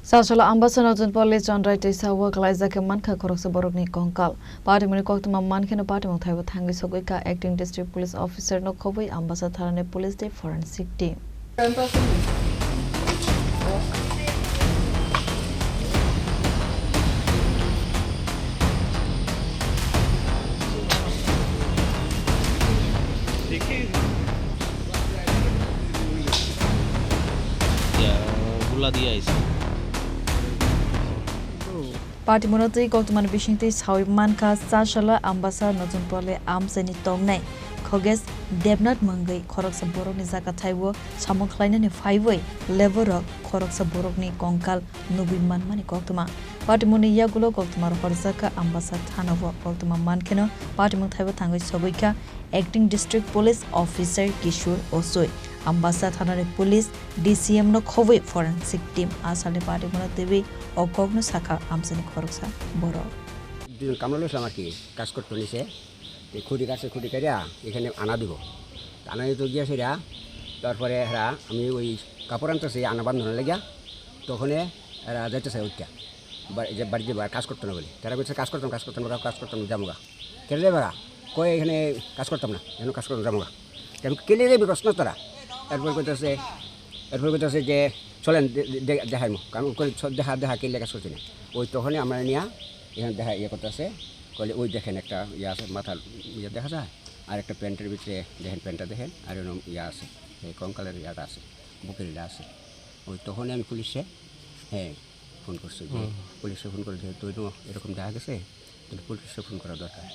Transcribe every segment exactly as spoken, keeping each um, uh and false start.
Sasolo Ambasa Notun Pole Chondrai Twisao kalaijak khe mankha khoroksa borokni kongkal. Patimungni koktwma mankheno patimung thaibo thangwi sogwi kha acting district police officer no khobwi Ambasa thanani police tei forensic team. Diya, bula diya aisa. Patimungno twi koktwmani bisingtwi sawi mankha, Chasala Ambasa Notun Pole amchaini tongnai Khoges Debnath mungwi khoroksa borokni jaka thaibo samung khlainani phaiwi leborok khoroksa borokni kongkal nugwi manmani koktwma. Patimungni yagulo koktwma rohorjak kha Ambasa thanao. Koktwma mankheno patimung thaibo thangwi sogwi kha acting district police officer Kishore Osoi. Ambasa thanani police D C M no khobwi forensic team asalni patimungno twiwi o kokno sakha amchaini khoroksa borok. দুজন কামলা লইছিলাম আর কি, কাজ করতো নিচে। তো খুঁটি কাটছে, খুঁটি কাটিয়া এখানে আনা দিব। আনা দিতে গিয়া সেটা, তারপরে এরা, আমি ওই কাপড় আনতেছি আনা বান্ধনের লাগিয়া, তখনে এরা যাইতেছে ওইটা। বা-, এই যে বাড়িতে বা-, কাজ করতো না বলে। তারা বলছে, "কাজ করতাম, কাজ করতাম না, কাজ করতাম না, যাবো গা।" "কেন যাবে গা?" "কই এখানে কাজ করতাম না, এখানে কাজ করতাম, যাবো গা।" তো আমি, "কেলে যাবি?" প্রশ্ন তারা। এরপর কইতেছে, এরপর কইতেছে যে, "চলেন, দে-, দে-, দে-, দেখাইমু।" আমি কই, "চ-, দেখা, দেখা, কেলে কাজ করছি না?" ওই তখনই আমরা নিয়া এখানে দেখা, ইয়ে করতেছে, কইলে, "ওই দেখেন, একটা ইয়ে আছে, মাথার ইয়ে দেখা যায়, আর একটা প্যান্টের ভিতরে দেখেন, প্যান্টটা দেখেন, আর এরকম ইয়ে আছে, এই কঙ্কালের ইয়াটা আছে, বুকের ইয়ে আছে।" ওই তখনই আমি পুলিশে, হ্যাঁ, ফোন করছি যে, হুম। পুলিশে ফোন করে, "যেহেতু এরকম, এরকম দেখা গেছে, তাহলে পুলিশে ফোন করা দরকার।"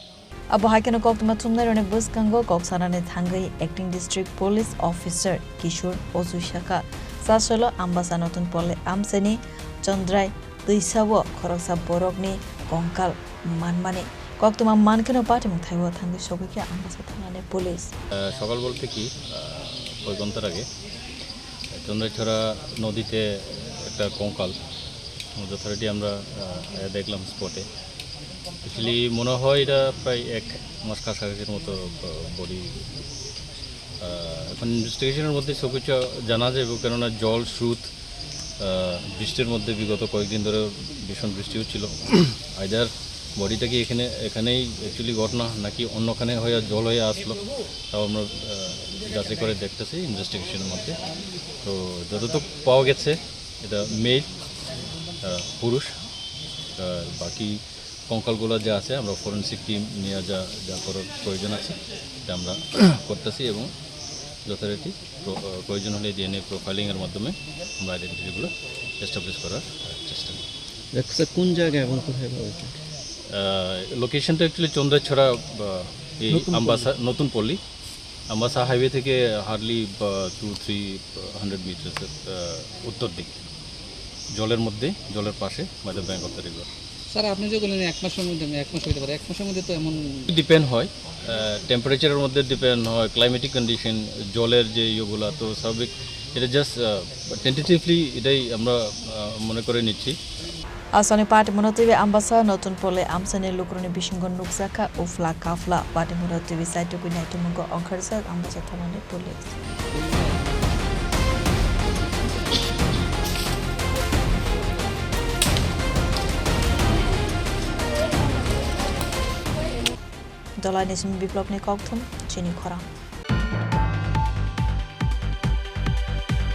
Abo hai kheno koktwma thumnairokni bwskango kok sanani thangwi acting district police officer Kishore Oju sakha, Sasolo Ambasa Notun Pole amchaini Chondrai Twisao khoroksa borokni kongkal manmani koktwma mankheno patimung thaibo thangwi sogwi kha Ambasa thanani police. আহ, সকাল বলতে কি, আহ, কয়েক ঘন্টার আগে চন্দ্রছড়া নদীতে একটা কঙ্কাল যথারীতি আমরা, আহ, দেখলাম স্পটে। অ্যাকচুয়ালি মনে হয় এটা প্রায় এক মাস কাছাকাছির মতো, আহ, বডি। আহ, এখন ইনভেস্টিগেশনের মধ্যে সব কিছু জানা যাবে, কেননা জল স্রোত, আহ, বৃষ্টির মধ্যে বিগত কয়েকদিন ধরে ভীষণ বৃষ্টি হচ্ছিল। আইদার বডিটা কি এখানে, এখানেই অ্যাকচুয়ালি ঘটনা নাকি অন্যখানে হয়ে জল হয়ে আসলো, তাও আমরা, আহ, যাচাই করে দেখতেছি ইনভেস্টিগেশনের মধ্যে। তো যতটুকু পাওয়া গেছে, এটা মেল, আহ, পুরুষ। আহ, বাকি কঙ্কালগুলো যা আছে, আমরা ফরেন্সিক টিম নিয়ে যা, যা করার প্রয়োজন আছে, এটা আমরা করতেছি এবং যথারীতি প্র-, আহ, প্রয়োজন হলে ডিএনএ প্রোফাইলিংয়ের মাধ্যমে আমরা আইডেন্টিটিগুলো এস্টাবলিশ করার চেষ্টা করব। আচ্ছা, কোন জায়গা এবং কোথায় পাওয়া গেছে? আহ, লোকেশনটা অ্যাকচুয়ালি চন্দ্রছড়া, আহ, এই নতুন পল্লী। আম্বাসা, নতুন পল্লী। আম্বাসা হাইওয়ে থেকে হার্ডলি, আহ, টু থ্রি হান্ড্রেড মিটার্সের, আহ, উত্তর দিকে, জলের মধ্যে, জলের পাশে, by the bank of the river। Sir, আপনি যে বললেন এক মাসের মধ্যে, এক মাস হইতে পারে, এক মাসের মধ্যে তো এমন ডিপেন্ড হয়, আহ, টেম্পারেচারের মধ্যে ডিপেন্ড হয়, ক্লাইমেটিক কন্ডিশন, জলের যে ইয়েগুলা, তো স্বাভাবিক এটা জাস্ট, আহ, টেন্টেটিভলি এটাই আমরা, আহ, মনে করে নিচ্ছি। Aswkni patimungno twiwi Ambasa Notun Pole amchaini lukurokni bisingo nukjakha uphla kaphla. Patimungno twiwi chaitugwi naitugmungo ongkharjak Ambasa thanani police. Dolaini simi Biplobni kokthum, chini khorang.